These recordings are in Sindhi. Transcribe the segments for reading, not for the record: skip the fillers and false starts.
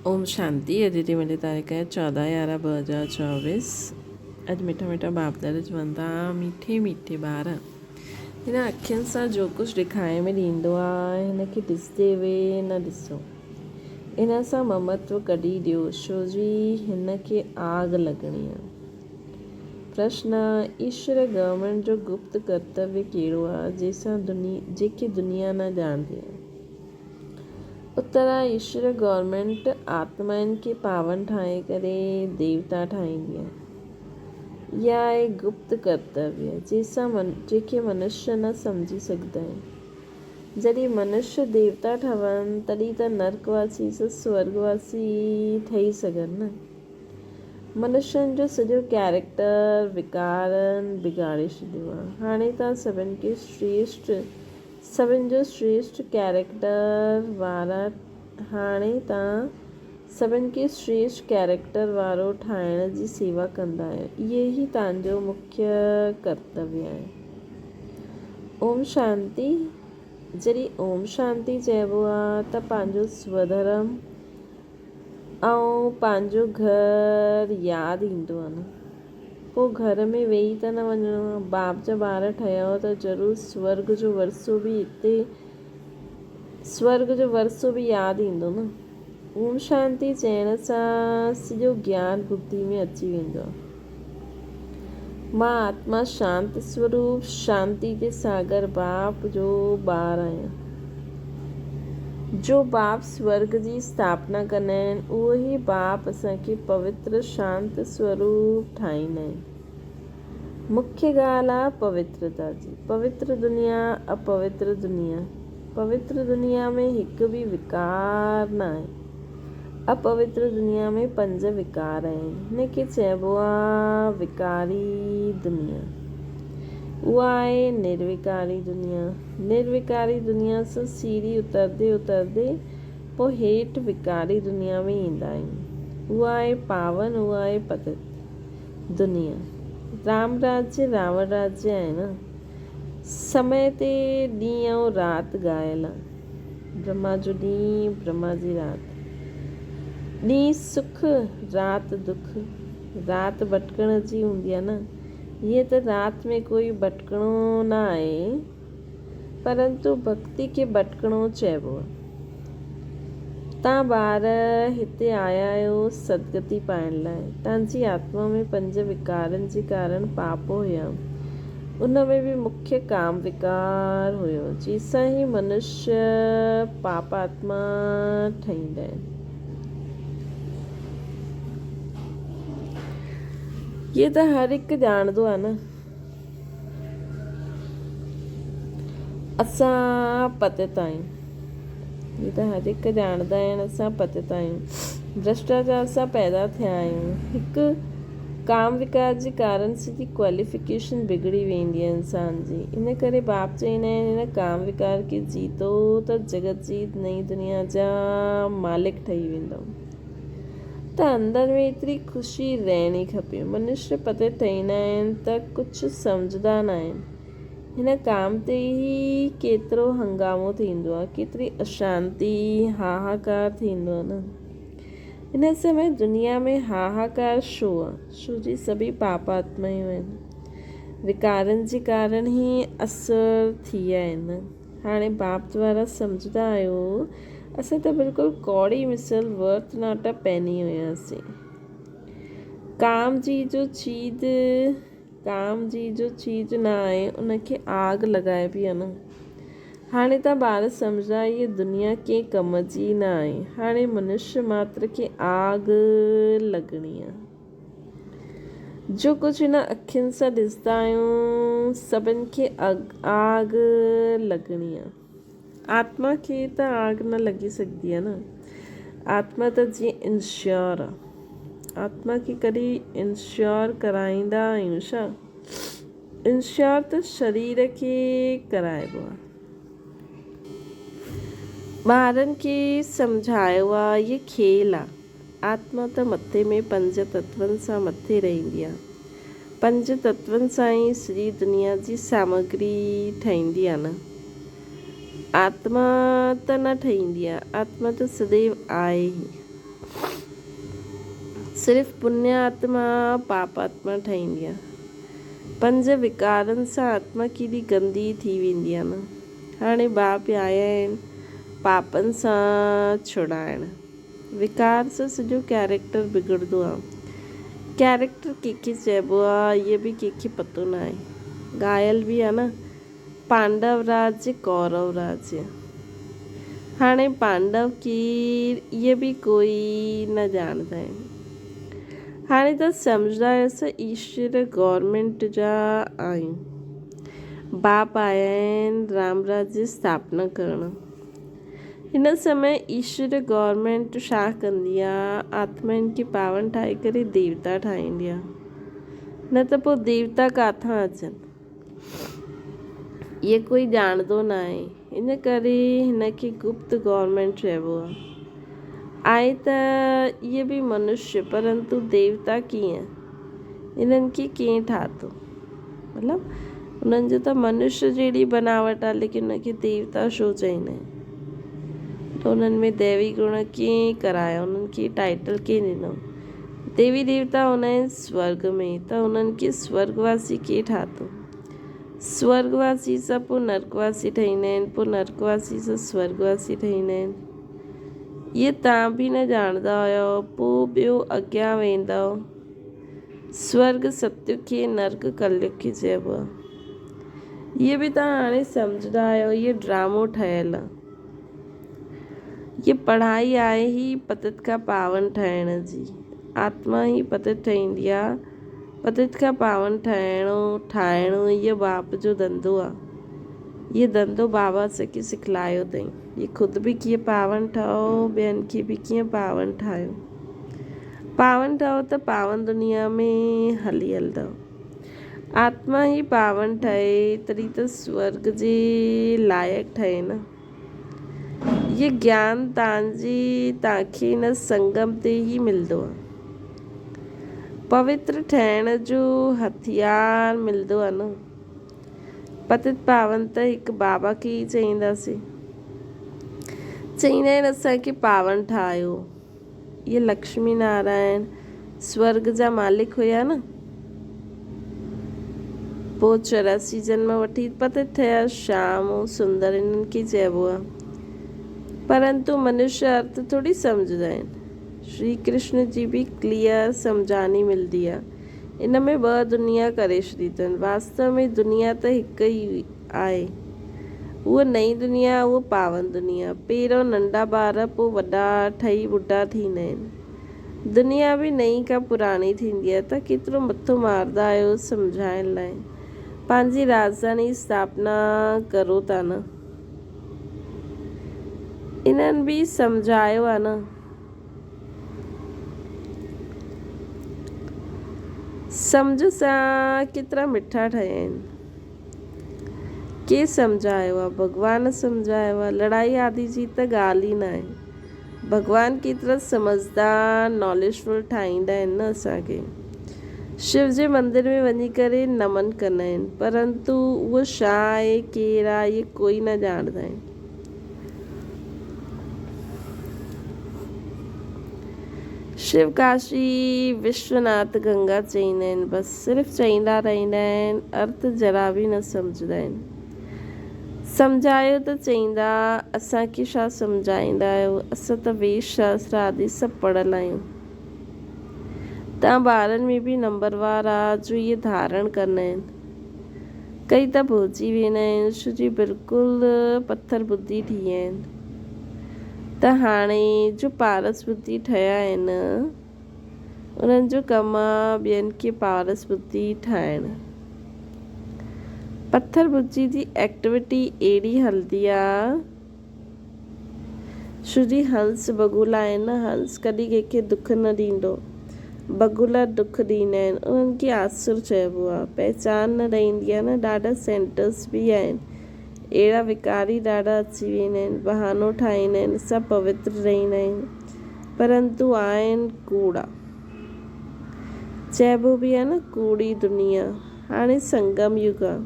اوم شانتي اڄ جي منهنجي تاريخ آهي 14 11 2024 اڄ مٺا مٺا باپ دادا چون ٿا مٺي مٺي ٻار هن اکين سان جو ڪجهه ڏکائي ۾ ڏيندو آهي هن کي ڏسندي به نه ڏسو ان سان ممتو ڪڍي ڏيو ڇو جي هن کي آگ لڳڻي آهي پرشن ايشور گورنمينٽ جو گپت ڪرتويه ڪهڙو آهي جنهن سان جيڪي دنيا نه ڄاڻندي آهي اترا ايشور گورنمينٽ آتمائن کي پاون ٺاهي ڪري ديوتا ٺاهيندي آهي. اها آهي گپت ڪرتويه، جنهن کي منشيه نه سمجهي سگهندا آهن. جڏهن منشيه ديوتا ٺهن، تڏهن ته نرڪ واسي سورڳ واسي ٺهي سگهن نه. منشين جو سڄو ڪئريڪٽر وڪارن بگاڙي ڇڏيو آهي. هاڻي توهان سڀن کي شريشٽ سڀن جو شريشٽ ڪئريڪٽر وارا هاڻي تان سڀن کي شريشٽ ڪئريڪٽر وارو ٺاهڻ جي سيوا ڪندا آهيو اهي ئي تان جو مکيه ڪرتويه آهي. اوم شانتي جڏهن اوم شانتي چئبو آ ته پنهنجو سوڌرم ۽ پنهنجو گهر ياد ايندو آ نه. پوء گهر ۾ ويهي ته نه وڃڻو آ. باپ جا ٻار ٺهيا ته ضرور سورڳ جو ورثو به هتي سورڳ جو ورثو به ياد ايندو نه. اوم شانتي چئڻ سان سڄو گيان ٻڌي ۾ اچي ويندو آ. مان آتما شانت سوروپ شانتي جي ساگر باپ جو ٻار آهيان. جو باپ سورڳ جي اسٿاپنا ڪندا آهن، اهو ئي باپ اسان کي پوتر شانت سوروپ ٺاهيندا آهن. مکيه ڳالهه آهي پوترتا جي. پوتر دنيا، اپوتر دنيا. پوتر دنيا ۾ هڪ به وڪار نه آهي. اپوتر دنيا ۾ پنج وڪار آهن. هن کي چئبو آهي وڪاري دنيا. اها آهي نروڪاري دنيا. نروڪاري دنيا سان سيڙهي اترندي اترندي پوء هيٺ وڪاري دنيا ۾ ايندا آهيون. اها آهي پاون، اها آهي پتت دنيا. رام راجيه راوڻ راجيه آهي نه. سمي تي ڏينهن ۽ رات ڳايل آهي. برهما جو ڏينهن، برهما جي رات. ڏينهن سک، رات دک. رات ڀٽڪڻ جي هوندي آهي نه. ائين ته رات ۾ ڪوئي ڀٽڪڻو نه آهي، پرنتو ڀڳتي کي ڀٽڪڻو چئبو آهي. تان ٻار هتي آيا آهيو سدگتي پائڻ لاء. تان جي آتما ۾ پنج وڪارن جي ڪارڻ پاپ هيا. ان ۾ به مکيه ڪام وڪار هيو، جنهن سان هي منشيه پاپ آتما ٺهيندا آهن. هي ته هر هڪ ڄاڻندو آهي نه. اسان پتت آهيون. هي ته هر هڪ ڄاڻندا آهن اسان پتت آهيون. ڀرشٽاچار سان پيدا ٿيا آهيون. هڪ ڪام وڪار جي ڪارڻ سڄي ڪواليفڪيشن بگڙي ويندي آهي انسان جي. ان ڪري باپ چئيندا آهن هن ڪام وڪار کي جيتو ته جڳت جيت نئين دنيا جا مالڪ ٺهي ويندؤ. ته اندر ۾ ايتري خوشي رهڻي کپي. منشيه پتي ٺهيندا آهن ته ڪجهه سمجهندا ناهن. هن ڪام تي ئي ڪيترو هنگامو ٿيندو آهي، ڪيتري اشانتي، هاهاڪار ٿيندو آهي نه. هن سمي دنيا ۾ هاهاڪار ڇو آهي؟ ڇو جي سڀئي پاپ آتمايون آهن. وڪارن جي ڪارڻ ئي اسر ٿي ويا آهن. هاڻي باپ دوارا سمجهندا آهيو، اسان ته بلڪل ڪوڙي مثل ورٿ not a پيني هياسين. ڪام جي جو چيز ڪام جي جو چيز نه آهي ان کي آگ لڳائبي آهي نه. هاڻي ته ٻار سمجهندا هيء دنيا ڪنهن ڪم جي نه آهي. هاڻي منشيه ماتر کي آگ لڳڻي آهي. جو ڪجهه هن اکين سان ڏسندا آهيون، سڀن کي آگ لڳڻي آ. آتما کي ته آگ نه لڳي سگهندي آ نه. آتما ته جيئن انشيور آ. آتما کي ڪڏهن انشيور ڪرائيندا آهيون ڇا؟ انشيور ته شرير کي ڪرائبو آ. ٻارن کي سمجهايو آ، هيء کيل آ. آتما ته مٿي ۾ پنج تتون سان مٿي رهندي آ. پنج تتون سان ئي سڄي دنيا جي سامگري ٺهندي آ نه. آتما ته نه ٺهندي آ، آتما ته سديو آهي ئي. صرف پڃ آتما پاپ آتما ٺهيندي آهي. پنج وڪارن سان آتما ڪيڏي گندي ٿي ويندي آهي نه. هاڻي باپ آيا آهن پاپن سان ڇڙائڻ. وڪار سان سڄو ڪيريڪٽر بگڙندو آهي. ڪيريڪٽر ڪنهن کي چئبو آهي اهو به ڪنهن کي پتو ناهي. ڳايل به آهي نه پانڊو راڄ ڪورو راڄ. هاڻي پانڊو ڪير اهي به ڪوئي نه ڄاڻندا آهن. هاڻي ته سمجهندا آهيو اسان ايشور گورنمينٽ جا آهيون. باپ آيا آهن رام راڄ جي اسٿاپنا ڪرڻ. هن سمي ايشور گورنمينٽ ڇا ڪندي آ؟ آتمائن کي پاون ٺاهي ڪري ديوتا ٺاهيندي آ. نه ته پوء ديوتا ڪاٿان اچن؟ اهي ڪوئي ڄاڻندو ناهي. ان ڪري هن کي گپت گورنمينٽ چئبو آ. آهي ته اهي به منشيه پرنتو ديوتا ڪيئن؟ انهن کي ڪنهن ٺاهتو؟ مطلب انهن جو ته منشيه جهڙي بناوٽ آ ليڪن ان کي ديوتا ڇو چئيندا آهن؟ ته انهن ۾ ديوي گڻ ڪنهن ڪرايا؟ انهن کي ٽائيٽل ڪنهن ڏنو؟ ديوي ديوتا هوندا آهن سورڳ ۾ ته انهن کي سورڳواسي ڪنهن ٺاهتو؟ سورڳواسي سان پوء نرڪواسي ٺهيندا آهن، پوء نرڪواسي سان سورڳواسي ٺهيندا آهن. اهي توهان به نه ڄاڻندا هيو، پوء ٻيو اڳيان ويندؤ. سورڳ ستيگ کي نرڪ ڪليگ کي چئبو آهي. اهي به توهان هاڻي سمجهندا آهيو اهي ڊرامو ٺهيل آهي. اهي پڙهائي آهي هي پتت کان پاون ٺهڻ جي. آتما ئي پتت ٺهيندي آهي. پتت کان پاون ٺهڻو ٺاهڻو اهو باپ جو ڌنڌو آهي. اهي ڌنڌو بابا اسان کي سکلايو اٿئي. اهي خود به ڪيئن پاون ٺهو ٻين کي به ڪيئن پاون ٺاهيو. پاون ٺهو ته پاون دنيا ۾ هلي هلندؤ. آتما ئي پاون ٺهي تڏهن ته سورڳ جي لائق ٺهي نه. هيء گيان تانجي تانکي هن سنگم تي ئي ملندو آهي. پوتر ٺهڻ جو هٿيار ملندو آهي نه. پتت پاون ته هڪ بابا کي ئي چئينداسين. چئيندا آهن اسان کي پاون ٺاهيو. اهي لڪشمي نارائڻ سورڳ جا مالڪ هيا نه. پوء 84 جنم وٺي پتت ٿيا. شيام ۽ سندر انهن کي چئبو آهي. پرنتو منشيه ارٿ ٿوري سمجهندا آهن. شري ڪرشن جي به ڪليئر سمجهاڻي ملندي آهي. ان ۾ ٻه دنيا ڪري ڇڏي اٿن. واستو ۾ دنيا ته هڪ ئي آهي. هوء نئين دنيا، هوء پاون دنيا. پهريون ننڍا ٻار، پوء وڏا ٺهي ٻڍا ٿيندا آهن. دنيا به نئين کان پراڻي ٿيندي آهي. توهان ڪيترو مٿو مارندا آهيو سمجهائڻ لاء. پنهنجي راڄڌاني اسٿاپنا ڪرو ٿا نه. انهن به سمجهايو آهي نه. سمجهه سان ڪيترا مٺا ٺهيا آهن. ڪنهن سمجهايو آهي؟ ڀڳوان سمجهايو آهي. لڙائي آدي جي ته ڳالهه ئي ناهي. ڀڳوان ڪيترا سمجهدار، ناليجفل ٺاهيندا آهن نه اسان کي. شو جي مندر ۾ وڃي ڪري نمن ڪندا آهن پرنتو اهو ڇا آهي، ڪير آهي، اهي ڪوئي نه ڄاڻندا آهن. شو ڪاشي وشوناٿ گنگا چئيندا آهن بس صرف چئيندا رهندا آهن ارٿ ذرا به نه سمجهندا آهن سمجهايو ته چئيندا اسان کي ڇا سمجهائيندا آهيو اسان ته ويد شاستر آدي سڀ پڙهيل آهيون تان ٻارن ۾ به نمبروار آ جو اهي ڌارڻ ڪندا آهن ڪئي ته ڀلجي ويندا آهن ڇو جي بلڪل پٿر ٻڌي ٿي ويا آهن ته هاڻي جو پارس ٻڌي ٺهيا آهن انهن جو ڪم آ ٻين کي پارس ٻڌي ٺاهڻ. پٿر ٻڌي جي ايڪٽيوٽي اهڙي هلندي آ ڇو جي هنس بگولا آهن نه، هنس ڪڏهن ڪنهن کي دک نه ڏيندو. بگولا دک ڏيندا آهن. انهن کي آسر چئبو آهي. پهچان نه رهندي آهي نه، ڏاڍا سينٽرس به آهن. اهڙا وڪاري ڏاڍا اچي ويندا آهن. بهانو ٺاهيندا آهن، اسان پوتر رهندا آهيون. پرنتو آهن ڪوڙا. چئبو به آهي نه ڪوڙي دنيا. هاڻي سنگم يگ آهي.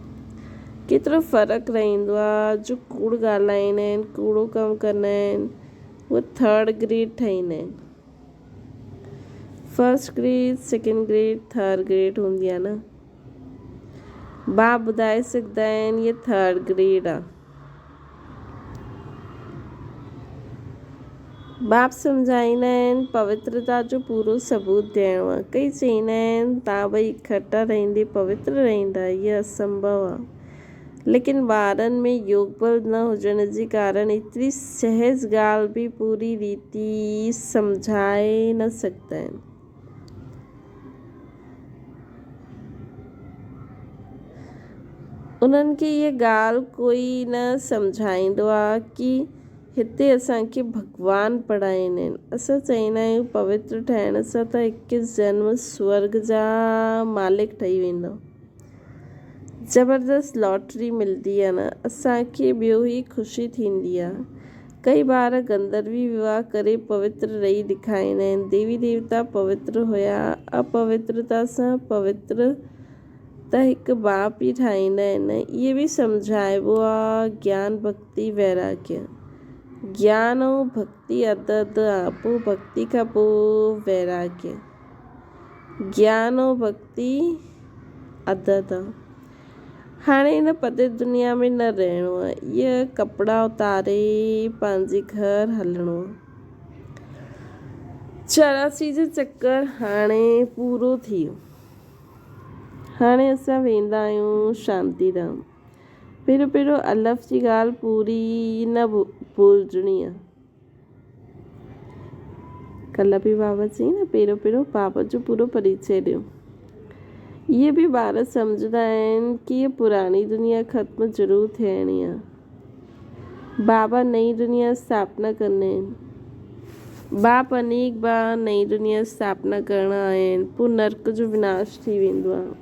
ڪيترو فرق رهندو آ جو ڪوڙ ڳالهائيندا آهن ڪوڙو ڪم ڪندا آهن اهي ٿرڊ گريڊ ٺهيندا آهن. First grade, second grade, third grade هوندي آ نه. باپ ٻڌائي سگهندا آهن هيء ٿرڊ گريڊ آ. باپ سمجهائيندا آهن پوترتا جو پورو ثبوت ڏيڻو آ. ڪئي چئيندا آهن توهان ٻئي اڪٺا رهندي پوتر رهندا، هيء اسنڀو آ. ليڪن ٻارن ۾ يوگ بل نه هجڻ جي ڪارڻ ايتري سهج ڳالهه به پوري ريتي سمجهائي نه سگهندا آهن. انهن کي اها ڳالهه ڪوئي نه سمجهائيندو آهي ڪي هتي اسان کي ڀڳوان پڙهائيندا آهن. اسان چئيندا آهيون پوتر ٺهڻ سان ته هڪ جنم سورڳ جا مالڪ ٺهي ويندؤ. زبردست لاٽري ملدي آ نه اسان کي ٻيو ئي خوشي ٿيندي آ. ڪئي ٻار گندروي وواھ ڪري پوتر رهي ڏيکاريندا آهن. ديوي ديوتا پوتر هيا اپوترتا سان پوتر ته هڪ باپ ئي ٺاهيندا آهن. اهي به سمجهائبو آ گيان ڀڳتي ويراگيه. گيان ۽ ڀڳتي اڌ اڌ آ پو ڀڳتي کان پو ويراگيه. گيان ۽ ڀڳتي عدد آ. هاڻي هن پتيت دنيا ۾ نه رهڻو آ. اهي ڪپڙا اتاري پنهنجي گهر هلڻو آ. 84 جو چڪر هاڻي پورو ٿي ويو. هاڻي اسان ويندا آهيون شانتي ڌام. پهريون پهريون الف جي ڳالهه پوري نه ڀلجڻي آ. ڪلهه به بابا چئي نه پهريون پهريون بابا جو پورو پريچي ڏيو. اهي به ٻار سمجهندا آهن ڪي هيء پراڻي دنيا ختم ضرور ٿيڻي آهي. بابا نئين دنيا اسٿاپنا ڪندا آهن. باپ انيڪ بار نئين دنيا اسٿاپنا ڪرڻ آيا آهن پوء نرڪ جو وناش ٿي ويندو آهي.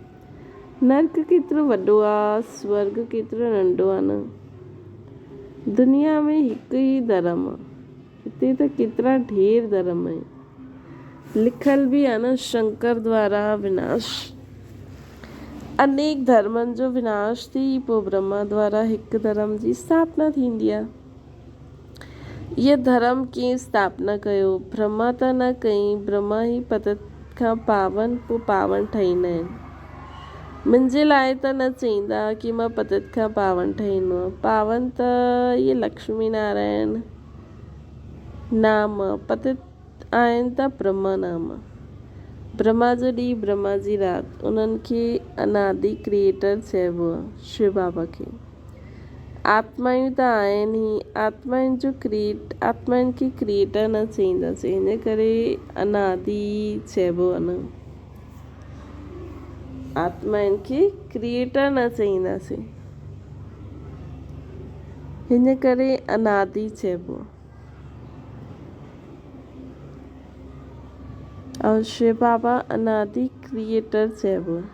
نرڪ ڪيترو وڏو آ، سورڳ ڪيترو ننڍو آ نه. دنيا ۾ هڪ ئي ڌرم آ، هتي ته ڪيترا ڍير ڌرم آهن. لکيل به آ نه شنڪر دوارا وناش. انيڪ ڌرمن جو وناش ٿي پوء برهما دوارا هڪ ڌرم جي اسٿاپنا ٿيندي آ. اهي ڌرم ڪنهن اسٿاپنا ڪيو؟ برهما ته نه ڪئي. برهما ئي پتت کان پاون پوء پاون ٺهيندا آهن. منهنجي لاء ته نه چئيندا ڪي مان پتت کان پاون ٺهيندو آهيان. پاون ته اهي لڪشمي نارائڻ نام آ. پتت آهن ته برهما نام آ. برهما جو ڏينهن برهما جي رات. انهن کي انادي ڪريئيٽر چئبو آ. شو بابا کي. آتمائون ته آهن ئي آتمائن جو ڪريئيٽ آتمائن کي ڪريئيٽر نه چئينداسين ان ڪري انادي چئبو آهي نه آتمائن کي ڪريئيٽر نه چئينداسين ان ڪري انادي چئبو آهي ۽ شو بابا انادي ڪريئيٽر چئبو آهي.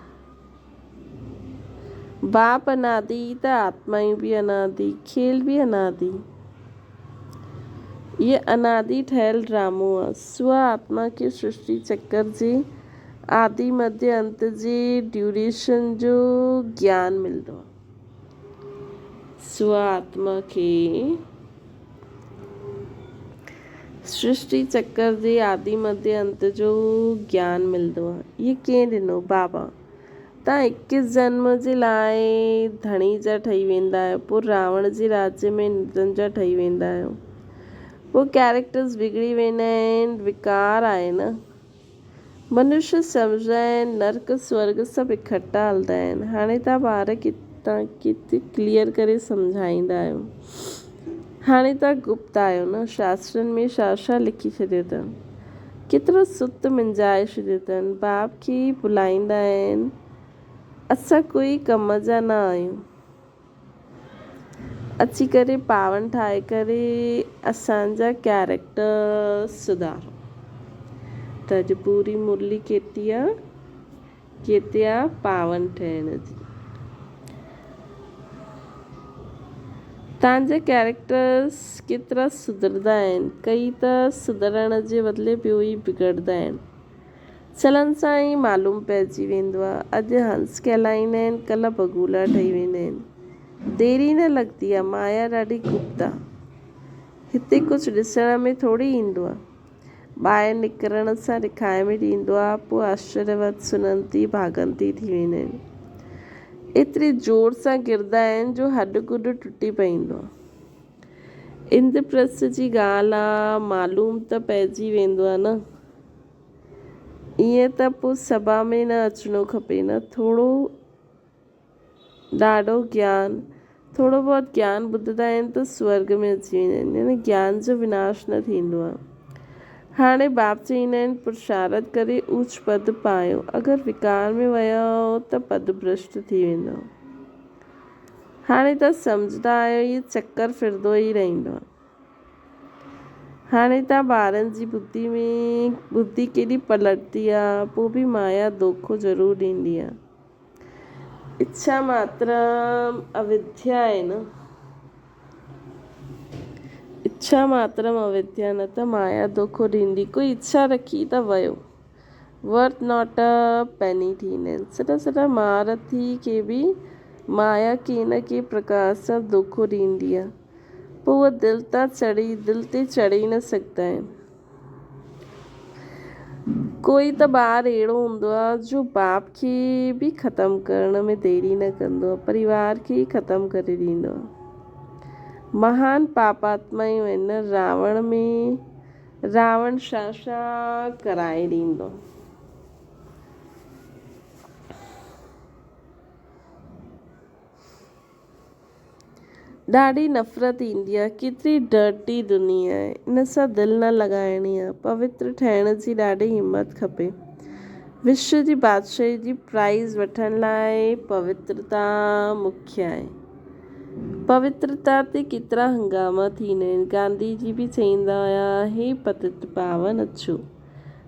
باپ انادي ته آتمائون به انادي، کيل به انادي. هيء انادي ٺهيل ڊرامو آ. سو آتما کي سرشٽي چڪر جي آدي مڌيه انت جي ڊيوريشن جو گيان ملندو آ. سو آتما کي سرشٽي چڪر جي آدي مڌيه انت جو گيان ملندو آ. هيء ڪنهن ڏنو؟ بابا. تان اڪيس جنم جي لاء ڌڻي جا ٺهي ويندا آهيو، پوء راوڻ جي راجيه ۾ اندرن جا ٺهي ويندا آهيو. پوء ڪيريڪٽرز بگڙي ويندا آهن، وڪار آهي نه. منشي سمجهندا آهن نرڪ سورڳ سڀ اڪٺا هلندا آهن. هاڻي تان ٻار کي تان ڪيتري ڪليئر ڪري سمجهائيندا آهيو. هاڻي تان گپت آهيو نه، شاسترن ۾ ڇا ڇا لکي ڇڏيو اٿن. ڪيترو ست منجهائي ڇڏيو اٿن. باپ کي ئي ڀلائيندا آهن. اسان ڪوئي ڪم جا نه آهيون. اچي ڪري پاون ٺاهي ڪري اسان جا ڪيريڪٽر سڌارو. ته اڄ پوري مرلي ڪيتي آ ڪيتي آ پاون ٺهڻ جي. تان جا ڪيريڪٽرس ڪيترا سڌرندا آهن. ڪئي ته سڌرڻ جي بدلي ٻيو ئي بگڙدا آهن. چلن سان ئي معلوم پئجي ويندو آ. اڄ هنس ڪهلائيندا آهن، ڪلهه بگولا ٺهي ويندا آهن. دير ئي نه لڳندي آ. مايا ڏاڍي گپت آ. هتي ڪجهه ڏسڻ ۾ ٿوري ايندو آ. ٻاهر نڪرڻ سان ڏکائي ۾ ڏيندو آ، پوء آشچريوت سننتي ڀاڳنتي ٿي ويندا آهن. ايتري زور سان گرندا آهن جو هڏ گڏ ٽٽي پئيندو آ. اندرپرست جي ڳالهه آ، معلوم ته پئجي ويندو آ نه. ائين ته پوء سڀا ۾ نه اچڻو کپي نه. ٿورو ڏاڍو گيان، ٿورو بهت گيان ٻڌندا آهن ته سورڳ ۾ اچي ويندا آهن يعني گيان جو وناش نه ٿيندو آهي. هاڻي باپ چئيندا آهن پرشارت ڪري اوچ پد پايو، اگر وڪار ۾ ويؤ ته پد ڀرشٽ ٿي ويندؤ. هاڻي ته سمجهندا آهيو هي چڪر ڦرندو ئي رهندو آهي. هاڻي ته ٻارن جي ٻڌي ۾ ٻڌي ڪيڏي پلٽدي آ، پوء به مايا دوکو ضرور ڏيندي آ. اڇا ماتر اوڌيا آهي نه. اڇا ماترم اوڌيا نه ته مايا دوکو ڏيندي. ڪوئي اڇا رکي ته ويو. ورٿ not a پيني ٿيندا آهن. سٺا سٺا مهارٿي کي به مايا ڪنهن نه ڪنهن پرڪار سان دوکو ڏيندي آهي. پوء اهي دل تان چڙهي دل تي چڙهي نه سگهندا آهن. ڪوئي ته ٻار اهڙو هوندو آهي جو باپ کي به ختم ڪرڻ ۾ ديري نه ڪندو آهي، پريوار کي ئي ختم ڪري ڏيندو آهي. مهان پاپاتمائون آهن راوڻ ۾ راوڻ شا شا ڪرائي ڏيندو. ڏاڍي نفرت ايندي آهي. ڪيتري ڊرٽي دنيا آهي. ان سان دل نه لڳائڻي آهي. پوتر ٺهڻ جي ڏاڍي همت کپي. وشو جي بادشاهي جي پرائيز وٺڻ لاء پوترتا مکيه آهي. پوترتا تي ڪيترا هنگاما ٿيندا آهن. گانڌي جي به چئيندا هيا هي پتت پاون اچو.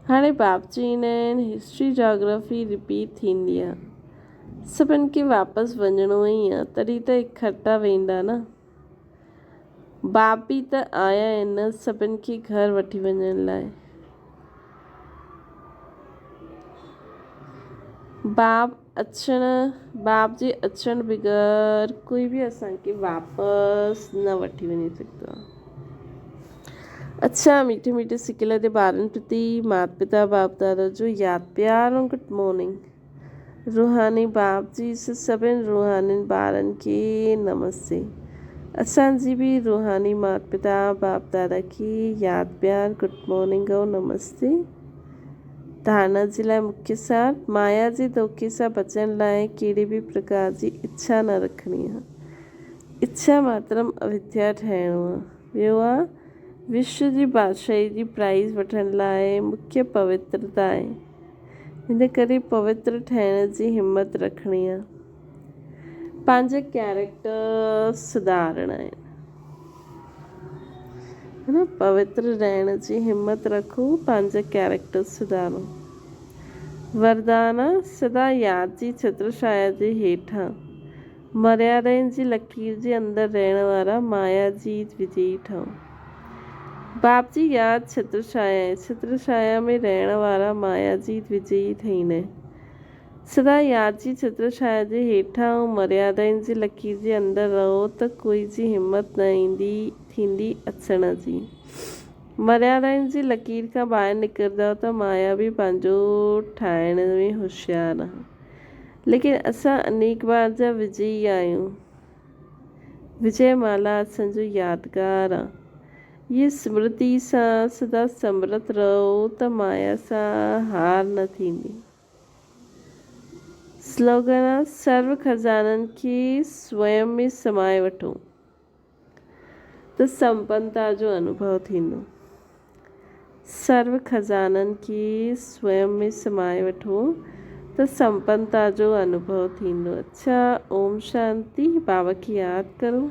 هاڻي باپ چئيندا آهن هسٽري جاگرافي رپيٽ ٿيندي آهي. سڀن کي واپس وڃڻو ئي آ، تڏهن ته اڪٺا ويندا نه. باپ به ته آيا آهن نه سڀن کي گهر وٺي وڃڻ لاء. باپ اچڻ، باپ جي اچڻ بغير ڪوئي به اسان کي واپس نه وٺي وڃي سگهندو آ. اڇا ميٺي ميٺي سڪيلڌي ٻارن پرتي مات پتا باپ دادا جو ياد پيار ۽ گڊ مارننگ. روحاني باپ جي سڀن روحانين ٻارن کي نمستي. اسان جي به روحاني مات پتا باپ دادا کي ياد پيار گڊ مارننگ ۽ نمستي. ڌارڻا جي لاء مکيه سار، مايا جي ڌوڪي سان بچڻ لاء ڪهڙي به پرڪار جي اڇا نه رکڻي آ. اڇا ماترم اوڌيا ٺهڻو آ. ٻيو آ وشو جي بادشاهي جي پرائيز وٺڻ لاء مکيه پوترتا آهي. ان ڪري پوتر ٺهڻ جي همت رکڻي آ. پنهنجا ڪيريڪٽر سڌارڻا آهن. ها نه پوتر رهڻ جي همت رکو پنهنجا ڪيريڪٽر سڌارو. وردان آ سدا ياد جي ڇتر ڇايا جي هيٺان مريادائن جي لڪير جي اندر رهڻ وارا مايا جيت وجئي ٺهو. باپ جي ياد ڇتر ڇايا ۽ ڇتر ڇايا ۾ رهڻ وارا مايا جيت وجئي ٺهيندا آهن. سدا ياد جي ڇتر ڇايا جي هيٺان ۽ مريادائن جي لڪير جي اندر رهو ته ڪوئي جي همت نه ايندي ٿيندي اچڻ جي. مريادائن جي لڪير کان ٻاهر نڪرندؤ ته مايا به پنهنجو ٺاهڻ ۾ هوشيار آهي. ليڪن اسان انيڪ بار جا وجئي آهيون. وجئي مالا اسان جو يادگار آ. هيء سمرتي سان سدا سمرت رهو ته مايا سان هار نه ٿيندي. سلوگن آ، سرو خزانن کي سوئم ۾ سمائي وٺو ته سمپنتا جو انوڀو ٿيندو. سرو خزانن کي سوئم ۾ سمائي وٺو ته سمپنتا جو انوڀو ٿيندو. اڇا اوم شانتي بابا کي ياد ڪرو.